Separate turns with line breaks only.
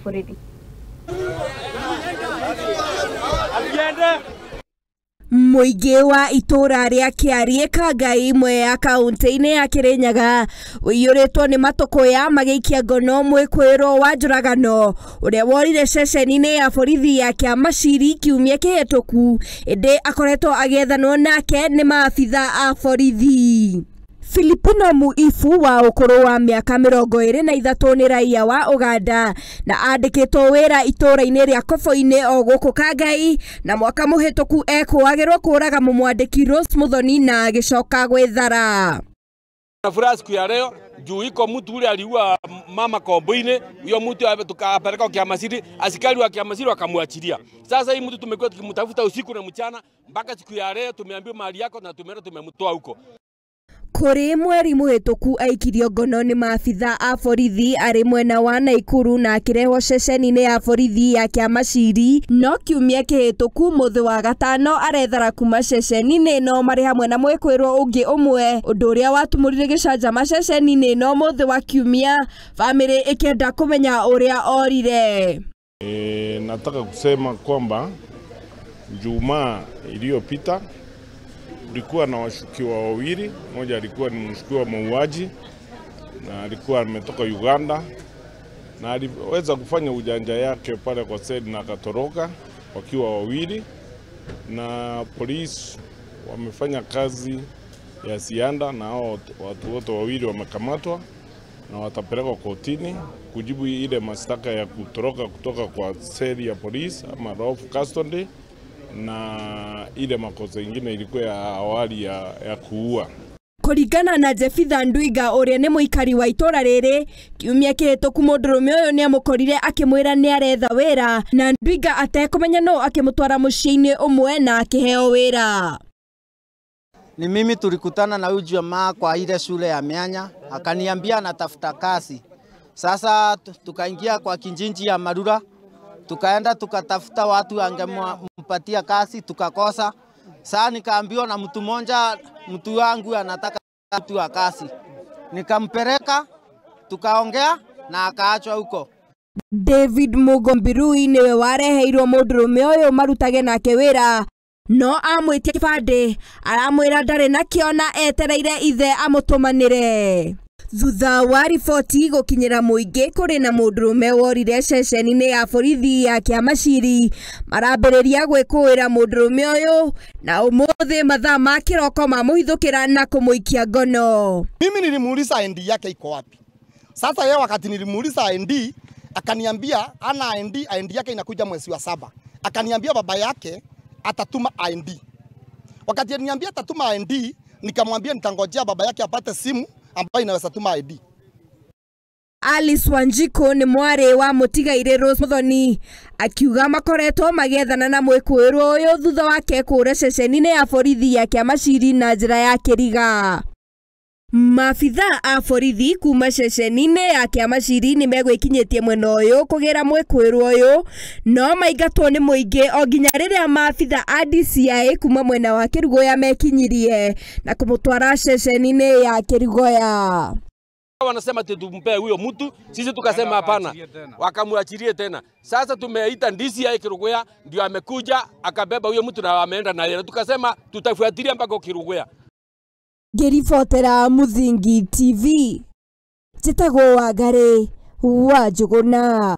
Borithi.
Mũingĩ wa itũũra rĩa Kĩariĩ Kangai Mwea kaunti-inĩ ya Kĩrĩnyaga ũiyũrĩtwo nĩ matũkũya magĩikia ngono mwĩkũĩrwo wa njũragano ũrĩa worire ceceni-inĩ ya borithi ya Kĩamaciri kiumia kĩhĩtũku, ĩndĩ akoretwo agĩethanwo nake nĩ maabitha a borithi. Filipino Muifu wa ũkũrũ wa mĩaka 23 nĩ raiya wa Uganda na andĩkĩtwo wĩra itũũra-inĩ rĩa Koboinĩ o gũkũ Kangai, na mwaka mũhĩtũku ekũagĩrwo kũraga mũmwandĩki Rose Muthoni na agĩcoka gwĩthara.
Na furaha siku ya leo juu iko mtu ule aliua mama Komboine, huyo mtu tukapeleka Kiamasiri, askari wa Kiamasiri wakamwachilia. Sasa hii mtu tumekuwa tukimtafuta usiku na mchana mpaka siku ya leo tumeambiwa mahali yako na tumeenda tumemtoa huko.
Kũrĩ mweri mũhĩtũku aikirio ngono nĩ maabitha a borithi arĩ mwena wa Naikuru na akĩrehwo ceceni-inĩ ya borithi ya Kĩamaciri, no kiumia kĩhĩtũku mũthĩ wa gatano arethara kuma ceceni-inĩ ĩno marĩ hamwe na mwĩkũĩrwo ũngĩ ũmwe, ũndũ ũrĩa watumũrire gĩcanjama ceceni-inĩ ĩno mũthĩ wa kiumia, bamĩrĩ ĩkĩenda kũmenya ũrĩa orire.
Nataka kusema kwamba Jumaa iliyopita kulikuwa na washukiwa wawili. Mmoja alikuwa ni mshukiwa mauaji na alikuwa ametoka Uganda na aliweza kufanya ujanja yake pale kwa seli na akatoroka wakiwa wawili, na polisi wamefanya kazi ya ziada na hao watu wote wawili wamekamatwa na watapelekwa kotini kujibu ile mashtaka ya kutoroka kutoka kwa seli ya polisi ama lawful custody, na ile makosa ingine ilikuwa ya awali ya kuua.
Kũringana na Jefitha Ndwiga ũrĩa nĩ mũikari wa itũũra rĩrĩ, kiumia kĩhĩtũku mũndũrũme ũyũ nĩamũkorire akĩmwĩra nĩaretha wĩra, na Ndwiga atekũmenya nũ akĩmũtwara mũciĩ-inĩ ũmwe na akĩheo wĩra.
Ni mimi tulikutana na huyu jamaa kwa ile shule ya Mianya, akaniambia anatafuta kazi. Sasa tukaingia kwa kijiji ya Marura, tukaenda tukatafuta watu angempatia kazi, tukakosa. Sasa nikaambiwa na mtu mmoja, mtu wangu anataka mtu wa kazi. Nikampeleka, tukaongea na akaachwa huko.
David Mugombirui niwe wareheirwo mũndũrũme ũyũ marutage nake wĩra, no amwĩtia kĩbandĩ aramwĩra ndarĩ nakĩo na etereire ithe amũtũmanĩre. Thutha wa riboti gũkinyĩra mũingĩ kũrĩ na mũndũrũme worire ceceni-inĩ ya borithi ya Kĩamaciri, marambĩrĩria gwĩkũĩra mũndũrũme ũyũ na ũmũthĩ mathaa ma kĩroko mamũhithũkĩra na kũmũikia ngono.
Mimi nilimuuliza ID yake iko wapi. Sasa yeye wakati nilimuuliza ID akaniambia ana ID, ID yake inakuja mwezi wa 7. Akaniambia baba yake atatuma ID. Wakati aliniambia atatuma ID, nikamwambia nitangojea baba yake apate simu ambayo inaweza tuma ID.
Alice Wanjiko nĩ mwarĩ wa mũtigairĩ Rose Muthoni akiuga makoretwo magĩethana na mwĩkũĩrwo ũyũ thutha wake kũũra ceceni-inĩ ya borithi ya Kĩamaciri na njĩra ya kĩriga. Maabitha a borithi kuma ceceni-inĩ ya Kĩamaciri nĩ megwĩkinyĩtie mwena ũyũ kũgĩra mwĩkũĩrwo ũyũ, no maingatwo nĩ mũingĩ o nginya rĩrĩa maabitha a DCI kuma mwena wa Kĩrugoya mekinyirie na kũmũtwara ceceni-inĩ ya Kĩrugoya.
Wanasema tumpe huyo mtu, sisi tukasema hapana, wakamwachilie tena. Sasa tumeita DCI Kirugoya, ndio amekuja akabeba huyo mtu na ameenda naye. Tukasema tutafuatilia mpaka Kirugoya.
Ngĩribotera Muthingi TV, njĩtagwo Wangari wa Njũgũna.